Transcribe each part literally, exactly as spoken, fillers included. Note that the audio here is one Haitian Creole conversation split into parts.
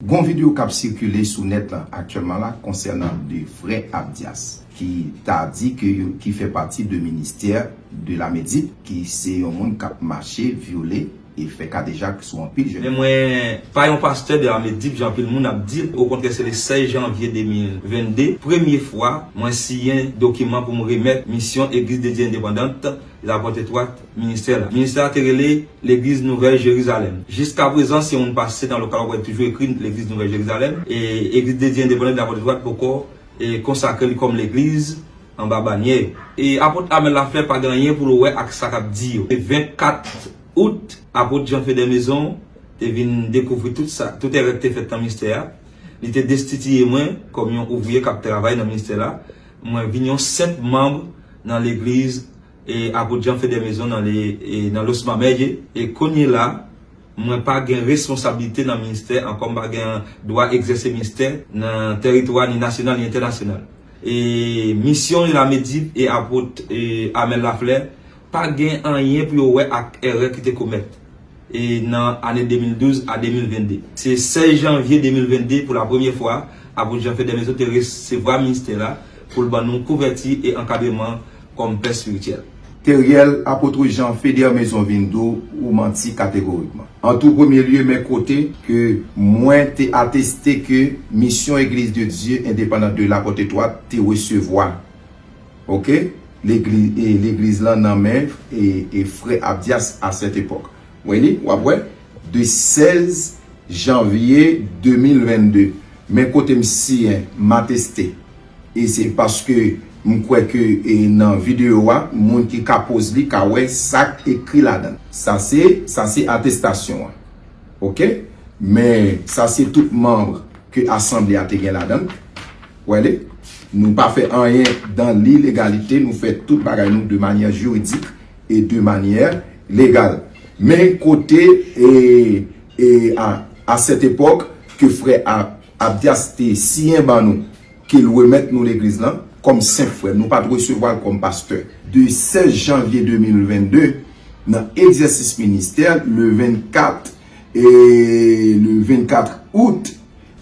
Gon videyo k ap sikile sou nèt lan aktyèlman la konsènan de frè Abdias ki ta di ke yo ki fè pati de ministè de la Medip ki se yon moun k ap mache vyole e fè kadejak sou anpil jèn. Men mwen pa yon pastè de la Medip jan anpil moun ap di l. Okontrè, se le sèz janvye de mil vennde, premye fwa mwen siyen dokiman pou m remèt Misyon Eglise de Dieu Indépendante, Lapòt Etwat, ministè la. Ministè la te rele Legliz Nouvèl Jerizalèm. Jiskaprezan, si yon moun pase nan lokal, w ap wè toujou ekri Legliz Nouvèl Jerizalèm. E Eglise de Dieu Indépendante, Lapòt Etwat poko e konsakre li kòm legliz anba banyè yo. E apot Amèl Laflè pa gen anyen pou l wè ak sa k ap di yo. E vennkat out, apot Jean Fedè Mezon te vin dekouvri tout sa, tout erè ki te fèt nan ministè a. Li te destitiye mwen kòm yon ouvriye k ap travay nan ministè la. Mwen vin yon senp manm nan legliz e apot Jean Fedè Mezon nan, le, e nan Los Mameyes. E kounye la, mwen pa gen responsablite nan ministè, ankò m pa gen dwa egzèse ministè nan tèritwa ni nasyonal ni entènasyonal. E misyon Lamedip e apot e Amèl Laflè pa gen anyen pou yo wè ak erè ki te komèt e nan ane de mil douz a de mil vennde. Se sèz janvye de mil vennde, pou la premyè fwa, apot Jean Fedè Mezon te resevwa ministè la pou l ban nou kouvèti e ankadreman kòm pè espirityèl. Teriel, apot Jean Fedè Mezon vin di w ou manti kategorikman. An tou premye lye, men kote ke mwen te ateste ke Misyon Eglise de Dieu Indépendante de Lapòt Etwat te resevwa, oke, legliz, e, legliz lan nan men e, e frè Abdias a sèt epòk. Wè li, w ap wè, de sèz janvye de mil vennde. Men kote m siyen, m ateste. E se paske m kwè ke, e, nan videyo a, moun ki ka poz li ka wè sa k ekri ladan l. Sa se, sa se atestasyon an. Oke? Men sa se tout manm ke asanble a te gen ladan l. Wè li? Nou pa fè anyen dan lilegalite, nou fè tout bagay nou de manyè jiridik e de manyè legal. Men kote, e, e a, a sèt epòk ke frè A-, Abdias te siyen ban nou ke l remèt nou legliz lan kòm senp frè. Nou pa t resevwa l kòm pastè. De sèz janvye de mil vennde, nan egzèsis ministè, le vennkat, e le vennkat out,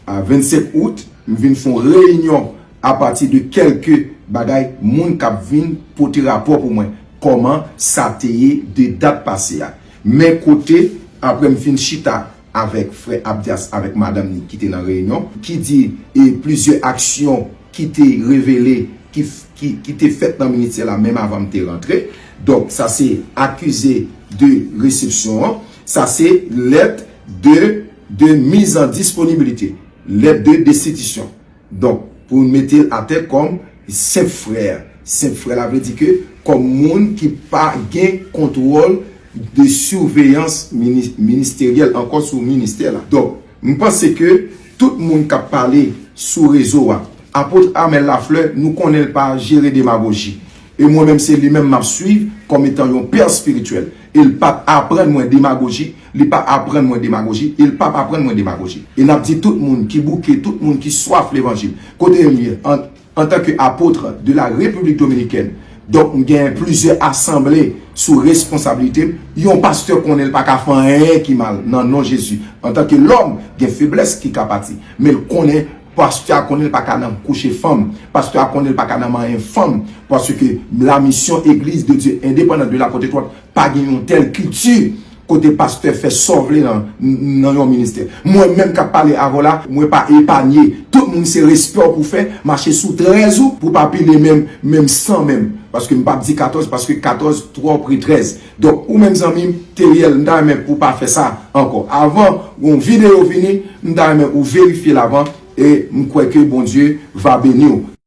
a vennsenk out, m vin fè yon reyinyon apati de kèlke bagay, moun k ap vin pote rapò pou mwen, kòman sa te ye de dat pase a. Men kote, apre m fin chita avèk frè Abdias, avèk madanm li ki te nan reyinyon, ki di, e plizyè aksyon ki te revele, ki, ki, ki te fèt nan ministè la, menm avan m te rantre. Donk, sa se akize de resepsyon an. Sa se lèt de, de mise en disponibilité, lèt de destitisyon. Donk, pou mete l atè kòm senp frè. Senp frè la vle di ke kòm moun ki pa gen kontwòl de siveyans mini-, ministeryèl ankò sou ministè la. Donk, m panse ke tout moun k ap pale sou rezo a, apot Amèl Laflè, nou konnen l pa jere demagoji. E mwen menm, se li menm m ap swiv kòm etan yon pè espirityèl. E l p ap aprann mwen demagoji, li pa aprann mwen demagoji, e l p ap aprann mwen demagoji. E n ap di tout moun ki bouke, tout moun ki swaf levanjil, kote m ye, an, antanke apot de la Repiblik Dominikèn, donk m gen plizyè asanble sou responsablite m. Yon pastè konnen l pa ka fè anyen ki mal, nan non Jezi. Antanke lòm, gen feblès ki ka pati, men l konnen, pastè a konnen l pa ka nan kouche fanm, pastè a konnen l pa ka nan manyen fanm, paske la mission Église de Dieu Indépendante de Lapôtre Étroite pa gen yon tèl kilti kote pastè fè sa w vle nan, nan yon ministè. Mwen menm k ap pale avè w la, mwen pa epanye. Tout moun se respè w pou fè, mache sou trèz ou, pou pa pile menm, menm san menm. Paske m p ap di katòz, paske katòz twò pre trèz. Donk, ou menm zanmi m, Teriel, m ta renmen pou w pa fè sa ankò. Avan yon videyo vini, m ta renmen ou verifye l avan, e m kwè ke Bondye va beni w.